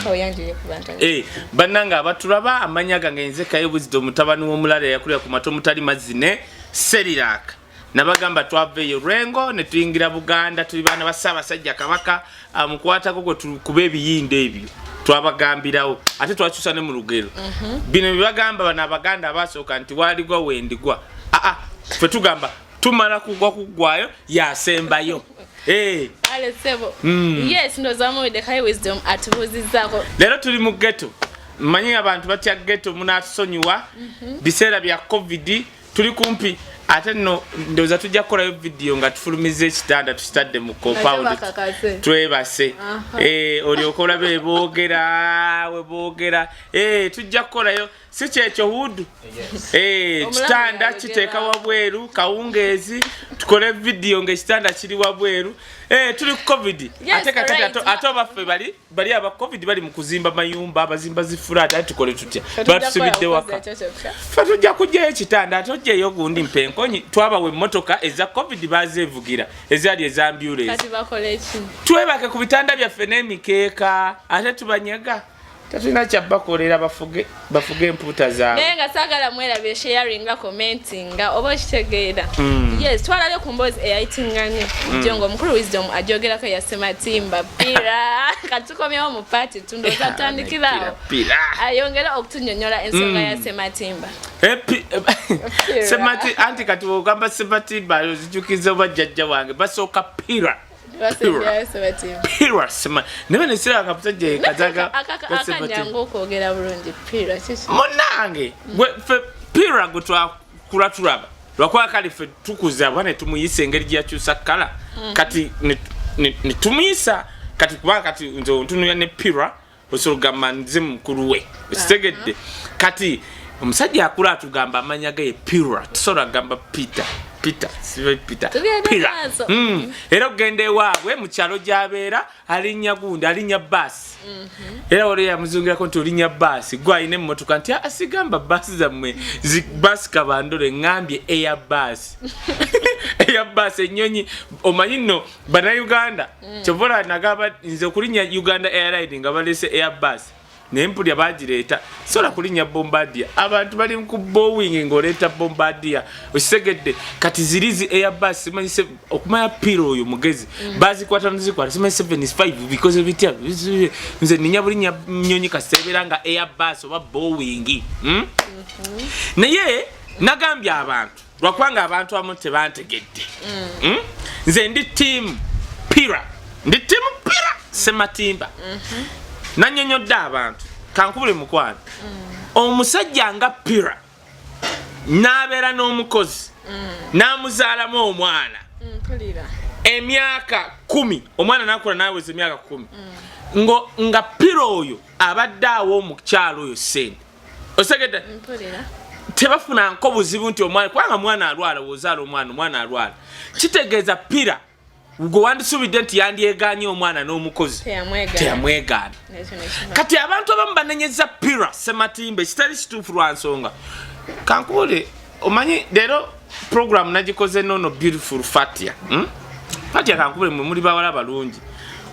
Sooka oyanjule ku bantu. Bannange abatulaba, amanya gange nze Kaye Wisdom, mutabani w'omulala eyakulira ku mata omutali mazzi ne Cerelac. Nabagamba twava eyo Lwengo ne tuyingira Buganda, tuli baana ba Ssaabasajja Kabaka. Amukwatako gwe tukuba ebiyindo ebyo twabagambirawo, ate twakyusa ne mu lugero. Bino byebagamba bano Abaganda abasooka nti waligwa wendigwa. Aa, ffe tugamba tumala kugwa kuggwayo yasembayo. Ale sebo. Yes, ndowooza muwulidde Kaye Wisdom atubuuzizzaako. Leero tuli mu ghetto. Mmanyi abantu batya ghetto, munatusonyiwa. Biseera bya COVID, tuli kumpi. Ate nno ndowooza tujja kukolayo vidiyo nga tufulumiza ekitanda, tukitadde mu compound. Bakakase. Twebase. Olyoka olabe weboogera weboogera. Tujja kukolayo, si kyekyo hudu? Omulamu Kitanda yayogera. Kiteeka wabweru kawungeezi, tukole vidiyo ngaekitanda kiri wabweru. Tuli ku COVID. Ate kakati ate abaffe bali aba COVID bali mu kuzimba mayumba, abazimba zi flat. Ate tukole tutya? Batusibidde waka. Ffe tujja kugyayo ekitanda, ate ojjaeyo gundi mpenkonyi. Twabawa emmotoka eza COVID, bazeevugira ezaali eza ambulance. Kati bakola eki? Twebake ku bitanda byaffe n'emikeeka, ate tubanyega, tetulina kyabbakolera. Bafuge bafuge empuuta zaabwe. Naye nga saagala mwerabire sharinga, commentinga, oba okitegeera? Yes, twalabye ku mboozi eyayitinganye jo nga omukulu Wisdom ajogerako ya Sematimba Pira. Katukomyewo mu part two, ndowooza tutandikirawo. Pira. Ayongere okutunyonyola ensonga ya Sematimba. Pira. Semati, anti kati wogamba Sematimba ozijukiza oba jjajja wange basooka Pira. Basembyayo Sematimba. Pira sema naye nesiranga musajja yekazaga. Akanyangu okwogera bulungi, Pira kiki? Munange gwe ffe Pira gwe twakula tulaba, lwakuba kale ffe tukuza oba ne tumuyisa engeri gye yakyusa kala kati ne tumuyisa kati, kubanga kati nze ontunulira ne Pira osobola okugamba nze mukulu we, okitegedde? Kati omusajja akula atugamba amanya ge ye Pira, tusobola kugamba Peter, Peter sibe Peter. Tugende Pira. maaso. Era okugenda ewaabwe mu kyalo gy'abeera, alinnya gundi, alinnya baasi. Era waliwo yamuzungirako nti olinnya baasi, gwe alina emmotoka, nti "Ah, sigamba baasi zammwe baasi kabandole, ŋŋambye eya baasi, eya baasi, ennyonyi." Omanyi nno Bannayuganda, kyova olaba nagamba nze okulinnya Uganda Airline nga balese air bus, naye mpulya bagireeta, sobola kulinnya Bombardier. Abantu bali ku Boeing ng'oleeta Bombardier, okisegedde? Kati ziri zi Airbus, simanyi okumanya Pira oyo mugezi, bazikwata nozikwata, simanyi 75 bikoze bitya. Nze ninya bulinnya nyonyi kasita ebeera nga Airbus oba Boeing, Naye nagambye abantu, lwakubanga abantu abamu tebantegedde. Nze ndi team Pira, ndi team Pira Sematimba. Nanyonyodde abantu, kankubule mukwano, omusajja nga Pira n'abeera n'omukozi n'amuzaalamu omwana Mpulira. emyaka 10, omwana nakula naweza emyaka 10, nga Pira oyo abadde awo omukyalo oyo sente, osegedde? Mpulira. Tebafunanko buzibu nti omwana, kubanga mwana alwala, wozaala omwana, omwana alwala, kitegeeza Pira gwe wandisuubidde nti yandyeganye omwana n'omukozi. Teyamwegaana. Teyamwegaana. Ekyo nekiba. Kati abantu abamu banenyeza Pira Sematimba ekitali kituufu lwa nsonga. Kankubule, omanyi leero program nagikoze nono beautiful Fatia, Fatia, kankubule, mwe muli bawala balungi.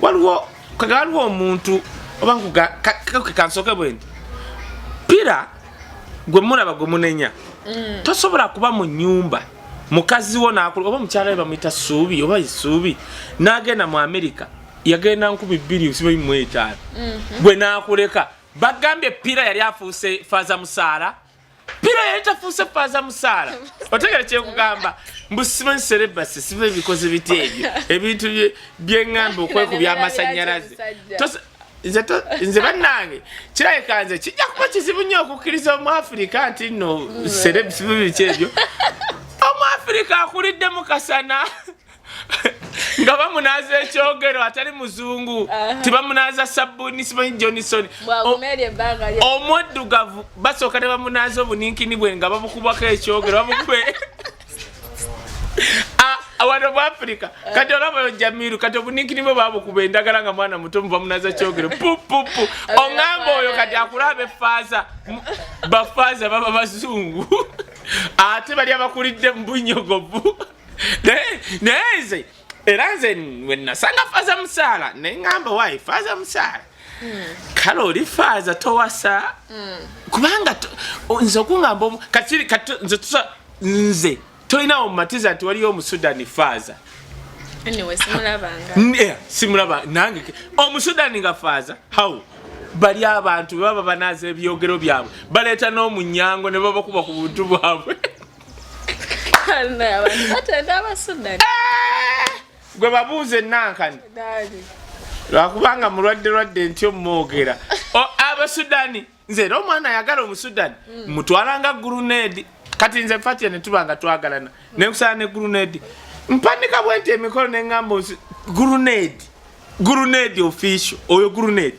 Waliwo kati waliwo omuntu oba nkuga kansooke bwe nti Pira gwe mulaba gwe munenya, tosobola kuba mu nyumba mukazi wo nakula oba mukyala we bamuyita Suubi oba Isuubi n'agenda mu America, yagenda 2005, gwe nakuleka. Bagambye Pira yali afuuse Faaza Musaala. Pira yali tafuuse Faaza Musaala, otegere kyekugamba? Mbu simanyi serebasi, siba ebikozi biti ebyo ebintu byeŋŋamba okwekubya amasanyalaze. Nze bannange kirabika nze kijja kuba kizibu nnyo okukkiriza Omuafirika nti nno serebasi biki ebyo. Omuafirika akulidde mu kasana nga bamunaaza ekyogero, atali muzungu tibamunaaza sabbuuni, simanyi Johnson. Bwaguma eri ebbanga lye. Omuddugavu basooka ne bamunaaza obuninkini bwe nga babukubako ekyogero, babukube. Ah, wano mu Afirika kati olaba oyo Jamiru, kati obuninkini bwe babukuba endagala nga mwana muto, mubamunaza kyogero pupupu. Oŋŋamba oyo kati akulaba efaaza, bafaaza baba bazungu, ate bali abakulidde mu bunyogovu. Naye nze era nze we nasanga Faaza Musaala neŋŋamba, waayi Faaza Musaala. Kale oli faaza towasa, kubanga nze okungamba kati kati nze nze tolinawo mumatiza nti waliyo Omusudani faaza. Anyway, simulabanga. Simulaba nange Omusudani nga faaza. How bali abantu bwe baba banaaza ebyogero byabwe, baleeta n'omunyango ne babakuba ku buntu bwabwe. Abantu batenda Abasudani. Gwe babuuza enankani, lwakubanga mulwadde lwadde nti omwogera Abasudani. Nze era omwana ayagala Omusudani mutwalanga grenade. Kati nze Fatia ne tuba nga twagalana, nenkusala ne grenade, mpanika bwe nti emikolo neŋŋamba grenade, grenade official oyo grenade.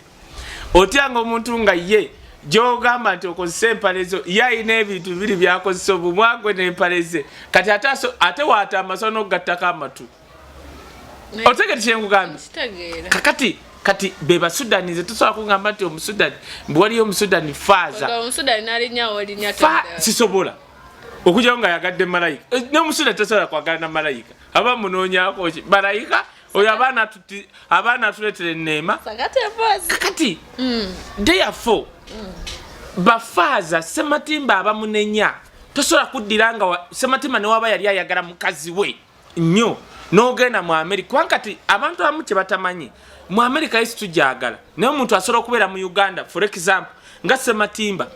Otyanga omuntu nga ye gyogamba nti okozesa empale zo, ye ayina ebintu bibiri byakozesa, obumwa gwe n'empale ze. Kati ate ate waata amaso n'okugattako amatu. Otegere kyenkugambye? Kitegeera. Kakati kati be Basudani. Nze tosobola kugamba nti Omusudani, mbu waliyo Omusudani faaza. Omusudani nalinnya wolinnya. Fa sisobola okujyawo nga yagadde malayika. N'Omusudani tasobola kwagala na malayika, aba munoonyako ki malayika oyo? Abaana atuleetera enneema. Sakate emboozi. Kakati therefore bafaaza Sematimba abamunenya, tosobola kuddira nga Sematimba newaba yali ayagala mukazi we nnyo n'ogenda mu Amerika, kubanga kati abantu abamu kye batamanyi, mu Amerika yesi tujagala, naye omuntu asobola okubeera mu Uganda, for example nga Sematimba,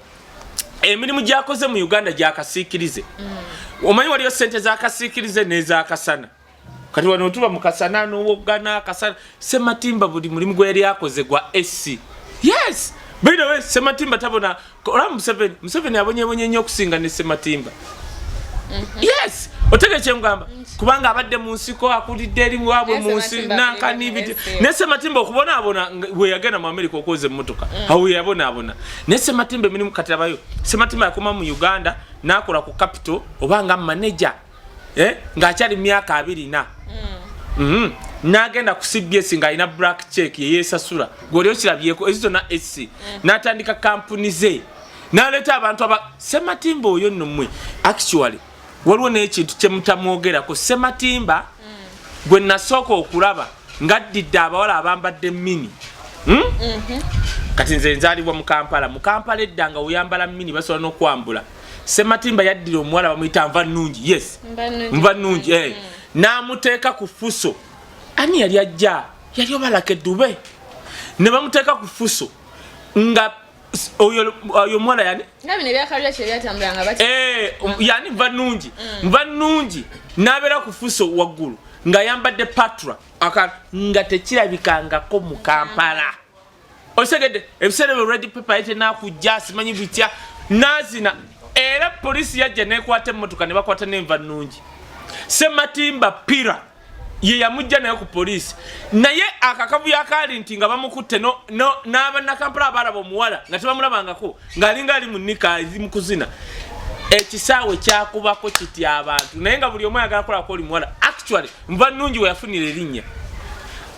emirimu gyakoze mu Uganda gyakasiikirize. Omanyi waliyo sente zakasiikirize n'ezakasana. Kati wano tuba mu kasana n'owoggana akasana. Sematimba buli mulimu gwe yali akoze gwa sc. Yes, by the way, Sematimba tabona olaba Museveni. Museveni abonyebonye nnyo okusinga ne Sematimba. Yes, otegere kyengamba, kubanga abadde mu nsiko, akulidde eri waabwe mu nsi. Sematimba nankani akulidde biti mu nsi. Ne Sematimba okubonaabona bwe yagenda mu Amerika okwoza emmotoka, awo we yabonaabona. Ne Sematimba emirimu, kati abayo Sematimba yakoma mu Uganda n'akola ku Capital oba nga manager, ng'akyali myaka 24. N'agenda ku CBS ng'alina black check yeyesasula, gwoli okirabyeko ezo zonna sc. N'atandika kampuni ze, n'aleeta abantu aba Sematimba oyo nno. Mmwe actually waliwo n'ekintu kyemutamwogerako. Sematimba gwe nasooka okulaba ng'addidde abawala abambadde mini, Kati nze nzaalibwa mu Kampala. Mu Kampala edda nga oyambala mini basobola n'okwambula. Sematimba yaddira omuwala bamuyita Nva Nnungi. Yes, Nva Nnungi, eh. N'amuteeka ku fuso. Ani yali ajja? Yali obalaka eddube, ne bamuteeka ku fuso nga oyo omuwala yani Nga bino ebyakalya kyebyatambulanga bati. Yani Nva Nnungi, Nva Nnungi n'abeera ku fuso waggulu ng'ayambadde patra nga tekirabikangako mu Kampala. Osegedde ebiseera ebyo Red Pepper yetenakujja, simanyi bitya, nazina. Era polisi yajja nekwata emmotoka ne bakwata n'Enva Nnungi. Sematimba Pira ye yamujja naye ku polisi, naye akakavuyo akaali nti nga bamukutte n'abannakampala abalaba omuwala nga tebamulabangako, ng'alinga ali mu nika ali mu kuzina, ekisaawe kyakubako kiti abantu, naye nga buli omu ayagala kulabako oli muwala. Actually Nva Nnungi we yafunira erinnya,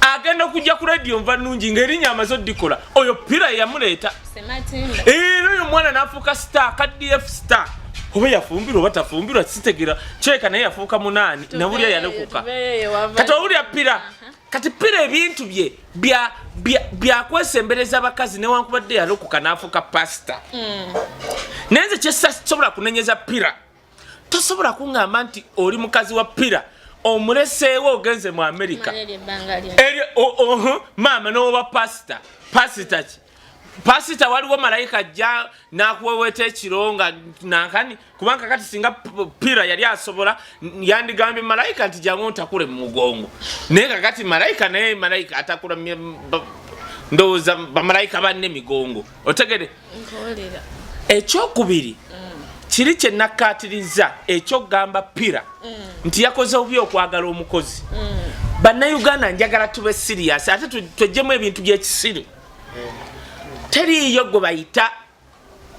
agenda okujja ku rediyo Nva Nnungi ng'erinnya amaze oddikola. Oyo Pira ye yamuleeta. Sematimba. Era oyo omwana n'afuuka star ka DF star. Oba yafumbirwa oba tafumbirwa sitegera kyeka, naye yafuuka munaani nawulira yalokoka. Kati owulira Pira, kati Pira ebintu bye byakwesembereza bakazi, newankubadde yalokoka n'afuuka pasita. Naye nze kyesasobola kunenyeza Pira, tosobola kuŋŋamba nti oli mukazi wa Pira omuleseewo ogenze mu Amerika. Eryo maama n'oba pasita. Pasita ki? Pasita waliwo malayika ajja n'akuweweeta ekiro nga nankani? Kubanga kati singa Pira yali asobola, yandigambye malayika nti jangu ntakule mu mugongo. Naye kakati malayika, naye malayika atakula ndowooza bamalayika banne emigongo. Otegere? Ekyokubiri kiri kye nakkaatiriza, ekyokugamba Pira nti yakoze bubi okwagala omukozi. Bannayuganda, njagala tube serious, ate tweggyemu ebintu by'ekisiru. Teriiyo gwe bayita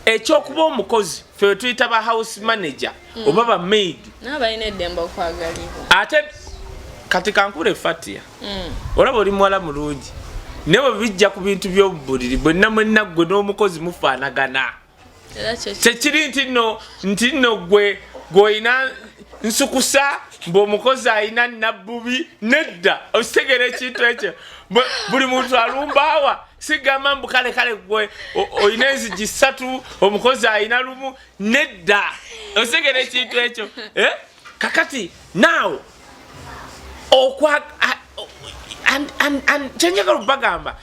ekyokuba omukozi. Fe tuyita ba house manager oba ba maid. Nabo balina eddembe okwagalibwa. Ate kati kankule Fatia, olaba oli muwala mulungi, naye bwe bijja ku bintu by'obubuliri, bwenna mwenna gwe n'omukozi mufaanagana. Era kyo Tekiri nti nno gwe gweolina nsukusa mbu omukozi alina nabbubi. Nedda, okitegeera ekintu ekyo? Buli muntu alumbaawa. Sigamba mbu kale kale gwe olina enzigi ssatu, omukozi alina lumu. Nedda, osegera ekintu ekyo, eh? Kakati now okwa and kyenjagala okubagamba,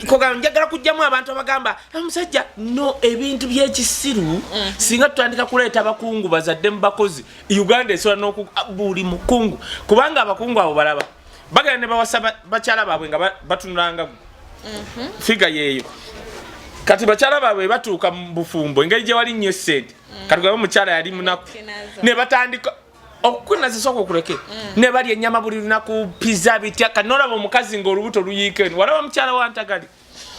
kogamba njagala kujjamu abantu abagamba omusajja no ebintu byekisiru. Singa tutandika kuleeta abakungu bazadde mu bakozi, Uganda esobola noku buli mukungu, kubanga abakungu abo balaba bagenda ne bawasa bakyala baabwe nga batunulanga figure yeeyo. Kati bakyala baabwe batuuka mu bufumbo, engeri gye wali nnyo esente, kati gabe omukyala yali munaku, ne batandika okukunaza. Sooka okuleke ne balya ennyama buli lunaku, pizza, bitya. Kati nolaba omukazi ng'olubuto luyiika eno. Walaba mukyala wa Ntagali?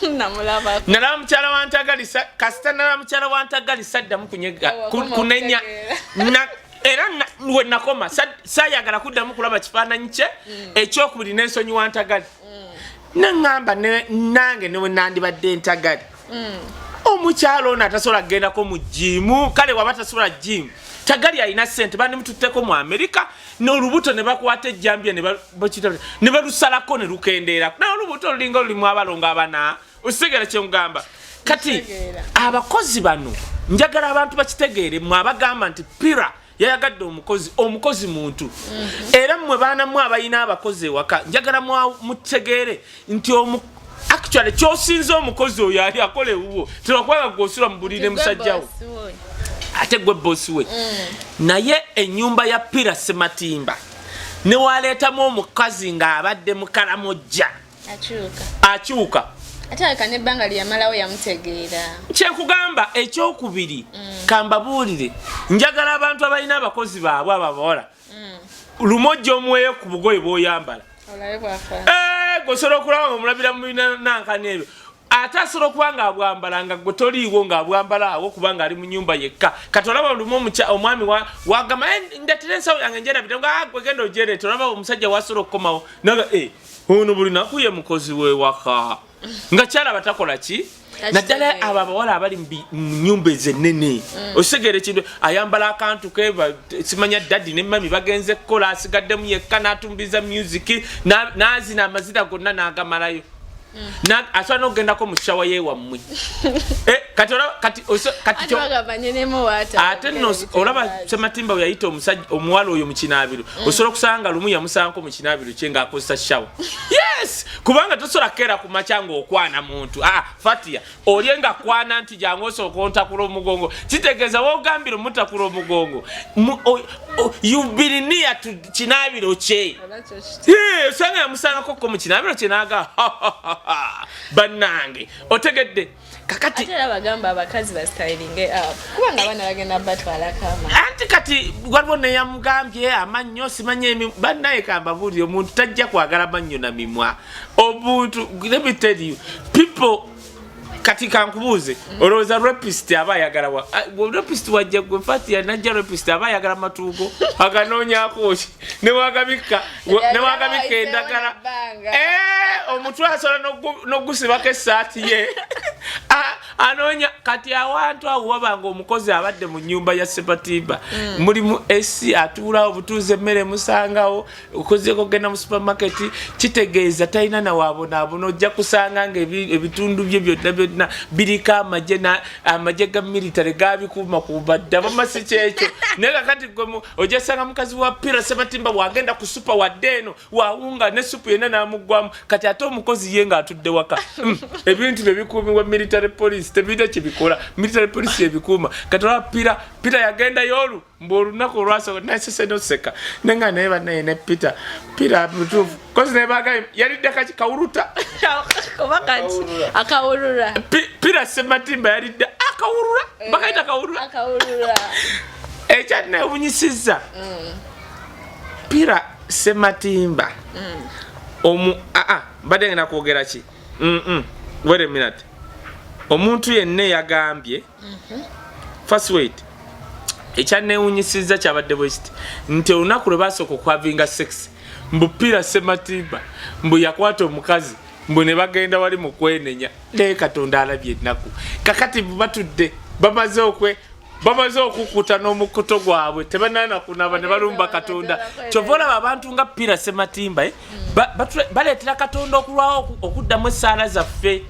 Namulaba. Nalaba mukyala wa Ntagali. Kasita nalaba mukyala wa Ntagali, saddamu kunyega Wakoma kunenya. okutegeera. Era we nakoma saayagala kuddamu kulaba kifaananyi kye. Ekyokubiri, n'ensonyi wa Ntagali, neŋŋamba nange newe nandibadde Ntagali, omukyalo ono atasobola kugendako mu gym, kale waba tasobola gym, Tagali alina sente, bandimututteko mu Amerika n'olubuto ne bakwata ejjambya ne balusalako ne lukendeerako, naye olubuto olulinga olulimu abalongo abana. Osigere kyengamba kati? Nkitegeera. Abakozi bano njagala abantu bakitegeere. Mwe abagamba nti Pira yayagadde omukozi, omukozi muntu. Era mmwe baana mmwe abalina abakozi ewaka, njagala mutegeere nti actually kyosinza omukozi oyo ali akola ewuwo, tewakubanga gwosula mu buliri ne musajjawo, ate gwe bosi we. Naye ennyumba ya Pira Sematimba newaleetamu omukazi ng'abadde mukalamojja, akyuka. Akyuka. Ate aleka nebbanga lyeyamalawo yamutegeera. Kyenkugamba ekyokubiri, kambabuulire, njagala abantu abalina abakozi baabwe ababawala, lumu ojja omuweyo ku bugoye bw'oyambala. Olabe bwafaana. Eh, gwe osobola okulaba nga omulabira mu nankani ebyo, ate asobola okuba nga abwambala nga gwe toliiwo, ng'abwambala awo kubanga ali mu nyumba yekka. Kati olaba lumu omwami wagamba, "Eh, ndetera ensawo yange njerabira," nga, "Ah, gwe genda ogyereeta." Olaba omusajja wasobola okukomawo naga, "Eh, ono buli naku ye mukozi wewaka," nga kyalaba takola ki. Naddala abo abawala abali mu nyumba ezenene, okitegeera ekintu, ayambala akantu ke simanya daddy ne mummy bagenze kukola, asigaddemu yekka, n'atumbiza music, n'azina amazina gonna n'agamalayo. Asobola n'okugendako mu shower yewammwe. Eh, kati olaba kati kati ate bagamba nyenemu waata. Ate nno olaba Sematimba bwe yayita omusajja omuwala oyo mu kinaabiro, osobola okusanga lumu yamusanko mu kinaabiro kye ng'akozesa shower. Yes, kubanga tosobola kukeera ku makya ng'okwana muntu. Ah, Fatia, olye nga kwana nti jangu osooka ontakula omugongo, kitegeeza wogambira omutakula omugongo, you've been near to kinaabiro kye. Eh, osanga yamusangako ko mu kinaabiro kye naaga, bannange, otegedde kakati? Ate era bagamba abakazi bastylinge up kubanga abaana bagenda batwalako ama Anti kati waliwo neyamugambye amannyo simanya bannaye kambabuulire, omuntu tajja kwagala mannyo na mimwa. Omuntu, let me tell you people, kati kankubuuze, olowooza rapist aba ayagala wa? Ah, rapist wajja gwe Fatia najja, rapist aba ayagala matuugo aganoonyako ki newagabikka newagabikka endagala. Ebbanga. Eh, omutwe asobola n'ogusibako essaati ye. Anoonya kati awantu awo wabanga omukozi abadde mu nyumba ya Sebatimba, mulimu esi atuulawo obutuuza, emmere musangawo, okozeko okugenda mu supermarket, kitegeeza talina nawabonaabona. Ojja kusanga nga ebitundu bye byonna byonna biriko amagye, amagye ga military gabikuuma kubadda bamasi kyekyo. Naye kakati gwe ojja sanga mukazi wa Pira Sebatimba wagenda ku super, wadde eno wawunga ne supu yenna n'amuggwamu. Kati ate omukozi ye ng'atudde waka, ebintu bye bikuumibwa military police, tebirina kyebikola, military police ebikuuma. Kati olaba Pira, Pira yagendayo olu mbu olunaku olwasooka nasese noseka nenga, naye bannaye ne Peter, Pira mutuufu kozi naye bagaye yalidde kaki kawuluta. Oba kati akawulula. Pira Sematimba yalidde akawulula, bakayita kawulula. Akawulula. Ekyanewunyisizza, Pira Sematimba omu aa mbadde ngenda kwogera ki? Wait a minute. Omuntu yenna eyagambye, first wait, ekyanewunyisizza kyabadde bwe kiti nti olunaku lwe basooka okuhavinga sex, mbu Pira Sematimba mbu yakwata omukazi, mbu ne bagenda wali mu kwenenya. Naye Katonda alabye ennaku. Kakati batudde bamaze okwe Bamaze okukuta n'omukuto gwabwe, tebanana kunaba ne balumba Katonda. Kyova olaba abantu nga Pira Sematimba, eh? Baleetera Katonda okulwawo okuddamu essaala zaffe.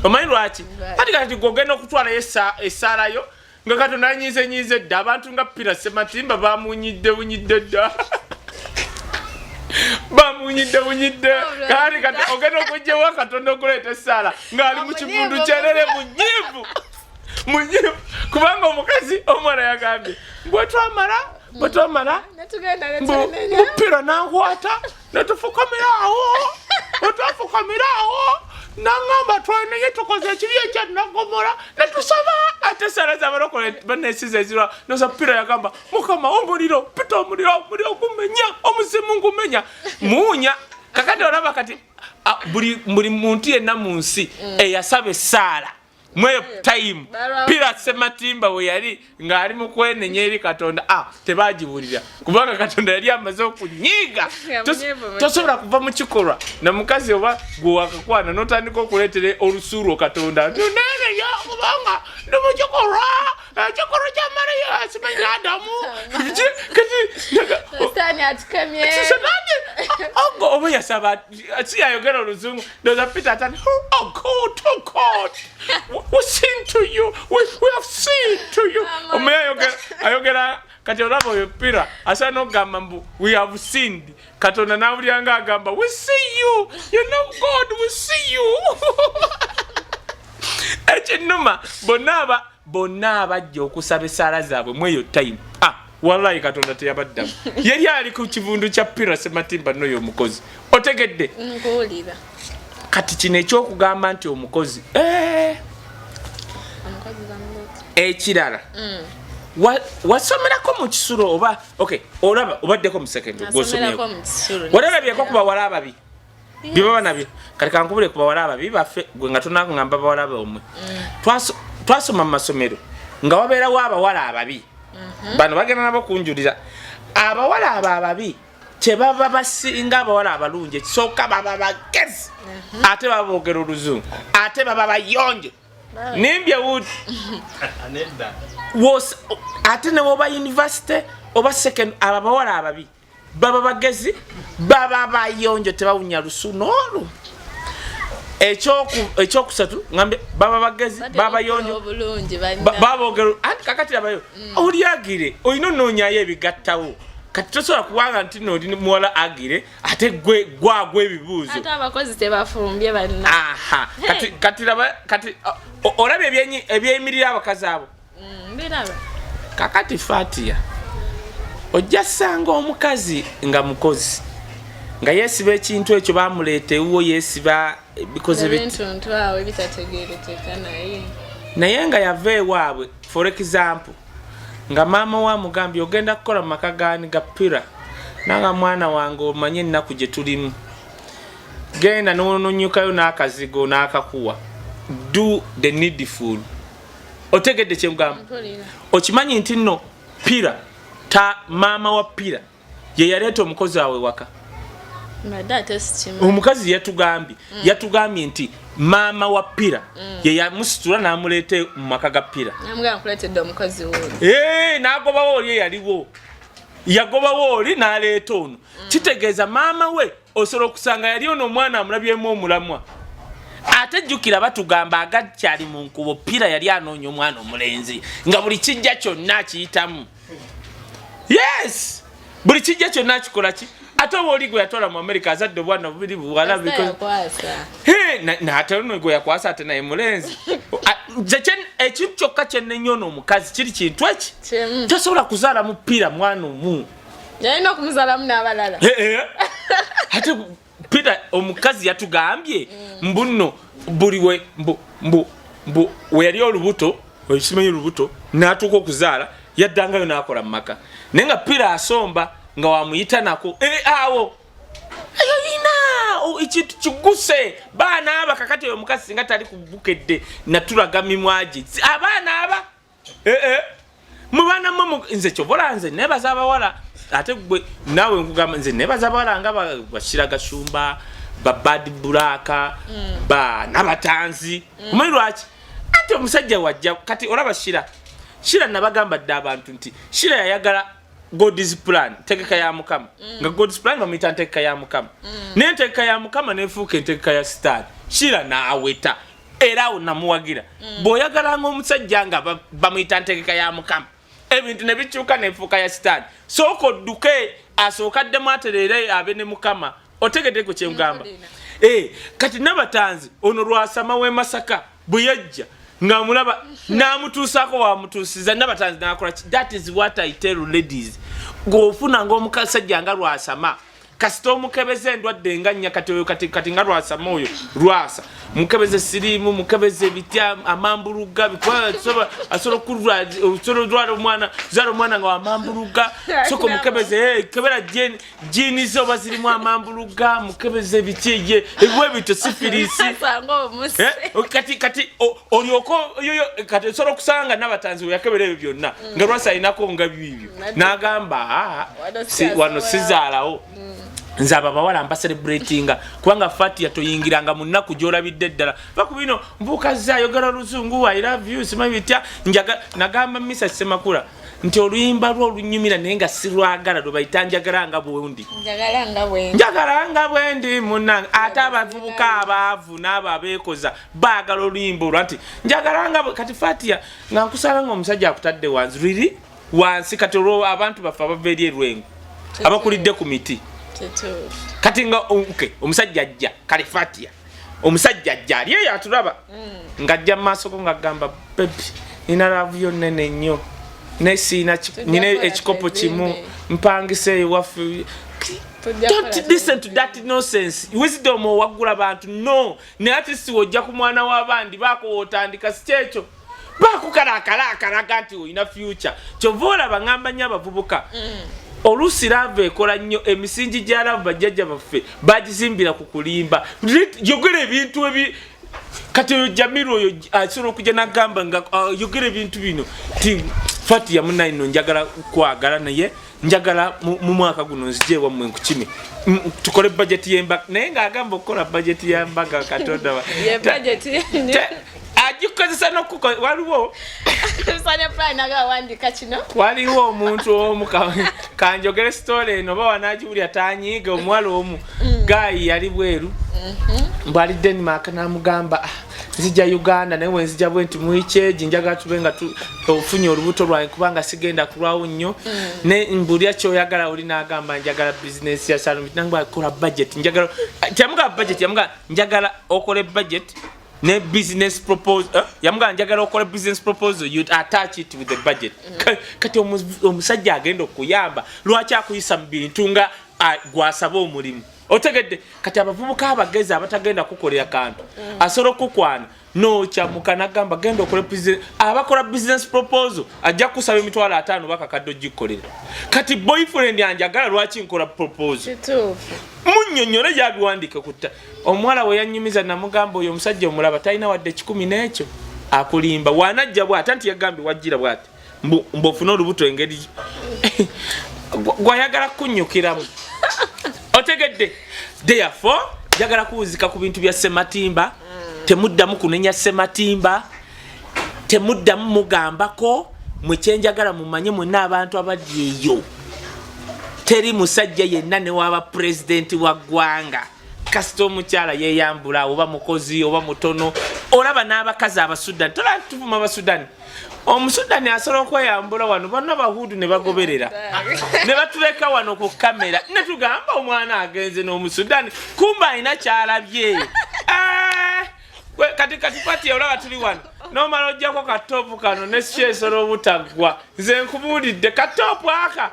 Omanyi lwaki? Kati kati gwe ogenda okutwalayo essaala yo nga Katonda anyiize nyiize dda. Abantu nga Pira Sematimba bamunyidde bunyidde dda, bamunyidde bunyidde. Kati kati ogenda okugyewa Katonda okuleeta essaala ng'ali mu kivundu kyerere, munyiivu munyiivu, kubanga omukazi omwana yagambye bwe twamala Netugenda mbu netwenenya. Mupira nankwata netufukamira awo, wetwafukamira awo nangamba twenenye, tukoze ekibi ekyanagomora, netusaba ate sala zabalokole banesiza ezirwa noza. Pira yagamba, "Mukama, omuliro, pita omuliro, omuliro gumenya omuzimu ngumenya muunya." Kakati olaba kati buli muntu yenna mu nsi eyasaba essaala mweyo time Pira Sematimba we yali ng'ali mu kwenenya eri Katonda, tebagiwulira kubanga Katonda yali amaze okunyiiga. Nga munyiivu. Tosobola kuva mu kikolwa na mukazi oba gwe wakakwana n'otandika okuleetera olusuulwo Katonda neneya, kubanga ndi mu kikolwa, ekikolwa kya Mariya simanyi Adamu kati. Sitaani atukemye. Sitaani ogo oba yasaba si yayogera oluzungu, ndoza Peter atani, "Oh God, oh God, we sin to you, we have sinned to you." Omuye ayogera kati olaba oyo Pira asaana okugamba mbu "We have sinned." Katonda n'awulira nga agamba, "We see you, you know God, we see you." Ekinnuma, bonna abajja okusaba essaala zaabwe mweyo time, wallahi Katonda teyabaddamu. Yali ali ku kivundu kya Pira Sematimba noyo omukozi, otegedde? Nkuwulira. Kati kino ekyokugamba nti omukozi, Omukozi bamuleeta. Ekirala, wasomerako mu kisulo oba? Okay, olaba obaddeko mu secondary? Nasomerako mu kisulo. Wali olabyeko ku bawala ababi byebaba nabyo? Kati kankubule ku bawala ababi baffe, gwe nga tonakuŋamba bawala bomwe. Twasoma mu masomero nga wabeerawo abawala ababi. Bano bagenda nabo kunjulira. Abawala abo ababi kyebava basinga abawala abalungi, ekisooka baba bagezi, ate baba boogera oluzungu, ate baba bayonjo. Nimbye wood? Nedda. Ate newoba university oba second, abo abawala ababi baba bagezi, baba bayonjo, tebawunya lusu n'olu. Ekyokusatu ngambe baba bagezi, baba bayonjo, obulungi babogera. Anti kakati abayo oli agire olina onoonyayo ebigattawo. Kati tosobola kubanga nti no oli muwala agire ate gwe gwagwa ebibuuzo. Ate abakozi tebafumbye banna. Aha, kati kati laba kati olaba ebyeyimirira abakazi abo. Mbiraba. Kakati Fatia, ojja sanga omukazi nga mukozi nga yeesiba ekintu ekyo bamuleeta ewuwo, yeesiba bikoze biti. Ebintuntu awo ebitategeerekeka naye. Naye nga yava ewaabwe, for example, nga maama we amugambye, "Ogenda kukola mu maka gaani? Ga Pira." Nanga, "Mwana wange, omanye ennaku gye tulimu, genda nononyukayo n'akazigo n'akakuwa, do the needful." Otegedde kyengamba? Mpulira. Okimanyi nti nno Pira ta maama wa Pira ye yaleeta omukozi awe waka? Mbadde ate sikimanyi. Omukazi yatugambye nti maama wa Pira ye yamusitula n'amuleeta mu maka ga Pira. Namugamba, "Nkuleetedde omukozi wuuno." Eh, n'agobawo oli eyaliwo, yagobawo oli n'aleeta ono. Kitegeeza maama we osobola okusanga yali ono omwana amulabyemu omulamwa. Ate jjukira batugamba agakyali mu nkubo, Pira yali anoonya omwana omulenzi nga buli kijja kyonna akiyitamu. Yes, buli kijja kyonna akikola ki. Ate oba oli gwe yatwala mu America azadde obwana bubiri buwala. Kasita yakwasa. Ate ono gwe yakwasa ate naye mulenzi. Nze ekintu kyokka kyenenya ono omukazi kiri kintu eki Kimu. Tosobola kuzaala mupiira mwana omu. Yalina okumuzaalamu n'abalala. Eh, eh. Ate Peter omukazi yatugambye mbu nno buli we mbu we yali olubuto, ekimanyi olubuto, n'atuuka okuzaala yaddangayo n'akola mu maka, naye nga Pira asomba nga wamuyita nako. Awo ayo yina ekintu kiguse baana aba. Kakati oyo omukazi singa tali kubukedde natulaga mimwa gye, abaana aba. Mu baana mmwe nze kyobola nze nebaza abawala, ate gwe naawe nkugamba nze nebaza abawala nga Bashira Gashumba, ba Bad Black, ba Nabatanzi. Omanyi lwaki? Ate omusajja wajja kati olaba Shira Shira nabagamba dde abantu nti Shira yayagala God's plan, ntegeka ya Mukama. Nga God's plan bamuyita ntegeka ya Mukama. Naye entegeka ya Mukama nefuuka entegeka ya Sitaani. Shira n'aweta, era awo namuwagira. Bw'oyagalanga omusajja nga bamuyita ntegeka ya Mukama, ebintu ne bikyuka nefuuka ya Sitaani, sooka odduke asooka addemu atereere abe ne Mukama. Otegedde ku kyengamba? Eh, kati Nabatanzi ono Lwasama w'e Masaka bwe yajja ng'amulaba n'amutuusaako wamutuusiza Nabatanzi n'akola ki? That is what I tell ladies. Ng'ofuna ng'omusajja nga Lwasama, kasita omukebeza endwadde nga nnya. Kati oyo kati nga Lwasama oyo Lwasa mukebeze siriimu, mukebeze ebitya, amambuluga, asobola okulwala omwana, zala omwana nga wamambuluga. Soka omukebeze, kebera genes ze oba zirimu amambuluga, mukebeze biki ye ebwe bityo, syphilis. Asanga omuse. Eh, kati olyoka yoyo kati osobola okusanga Nabatanzi we yakebera ebyo byonna nga Lwasa alinako nga bibyo, n'agamba, "Ah, Wano wano siyasobola." Sizaalawo nze abo abawala mbacelebratinga kubanga Fatia toyingiranga mu nnaku gy'olabidde ddala va ku bino mbuukazza ayogera oluzungu, "I love you," simanyi bitya. Njaga nagamba Misa Semakula nti oluyimba lwo olunyumira naye nga sirwagala lwe bayita Njagala nga bwendi. Njagala nga bwendi. Njagala nga bwendi munange. Ate abavubuka abaavu n'abo abeekoza baagala oluyimba olwo nti njagala nga kati Fatia nga nkusaba nga omusajja akutadde wansi riri wansi. Kati olwo abantu baffe abava eri erwengo abakulidde ku miti. Kituufu. Kati nga okay, omusajja ajja kale Fatia omusajja ajja ali eyo atulaba ng'ajja mu maaso go ng'agamba, "Baby, nina love yo nnene nnyo naye siina Tujja nina kukola ekikopo kimu twezimbe. mpangisa ewaffe." Tujja Don't kukola. listen to that nonsense. Wisdom owaggula bantu no, naye ate si wojja ku mwana w'abandi baako wootandika si kyekyo baakukalaakala akalaga nti olina future. Kyova olaba ŋŋamba nnyo abavubuka, oluusi love ekola nnyo. Emisingi gya love bajjajja baffe bagizimbira ku kulimba. Yogera ebintu ebi kati oyo Jamiru oyo asobola okujja nagamba nga yogera ebintu bino ti, "Fatia munayi no njagala kwagala naye njagala mu mwaka guno nzije ewammwe nkukime tukole bajeti y'embaga," naye ng'agamba okukola bajeti y'embaga Katonda Ye budget. Agikozesa nokuko waliwo Sanya plan aga wandika kino. Waliwo omuntu omu kanjogere story eno oba wanagiwulira tanyiiga. Omuwala omu guy yali bweru mbwali Denmark namugamba, "Ah, nzija Uganda naye wenzija bwe nti mwikyeji njagala tube nga ofunye olubuto lwange kubanga sigenda kulwawo nnyo ne mbulya kyoyagala." Oli n'agamba, "Njagala bizinesi ya salon." Nangamba, "Kola budget." Njagala teyamugamba budget, yamugamba, "Njagala okole budget ne business proposal." Eh? Yamugamba, "Njagala okole business proposal, you attach it with the budget." Kati omusajja agenda okuyamba lwaki akuyisa mu bintu nga gwasaba omulimu? Otegedde? Kati abavubuka abagezi abatagenda kukolera kantu asobola okukwana nokyamuka nagamba, "Genda okole business." Abakola business proposal ajja kusaba 50,000 bakakadde ogikolera. Kati boyfriend anjagala lwaki nkola proposal? Kituufu. Munnyonnyole gyabiwandiike kutta. Omuwala we yannyumiza namugamba, "Oyo omusajja omulaba talina wadde 100 n'ekyo, akulimba. Wanajja bw'ati anti yagambye wajjira bw'ati mbu ofune olubuto engeri gwayagala kunnyukiramu." Otegedde? Therefore njagala kuwuzika ku bintu bya Sematimba. Temuddamu kunenya Sematimba, temuddamu mugambako. Mwe kyenjagala mumanye mwenna abantu abali eyo, teri musajja yenna newaba pulezidenti wa ggwanga kasita omukyala yeyambula oba mukozi oba mutono. Olaba n'abakazi Abasudani, tola tuvuma Abasudani, Omusudani asobola okweyambula wano bonna bahudu ne bagoberera ne batuleka wano ku kamera ne tugamba omwana agenze n'Omusudani, kumba alina kyalabye. Eh, kati Fatia olaba tuli wano nomala ojjako katoopu kano nesikyesola obutaggwa. Nze nkubuulidde katoopu aka.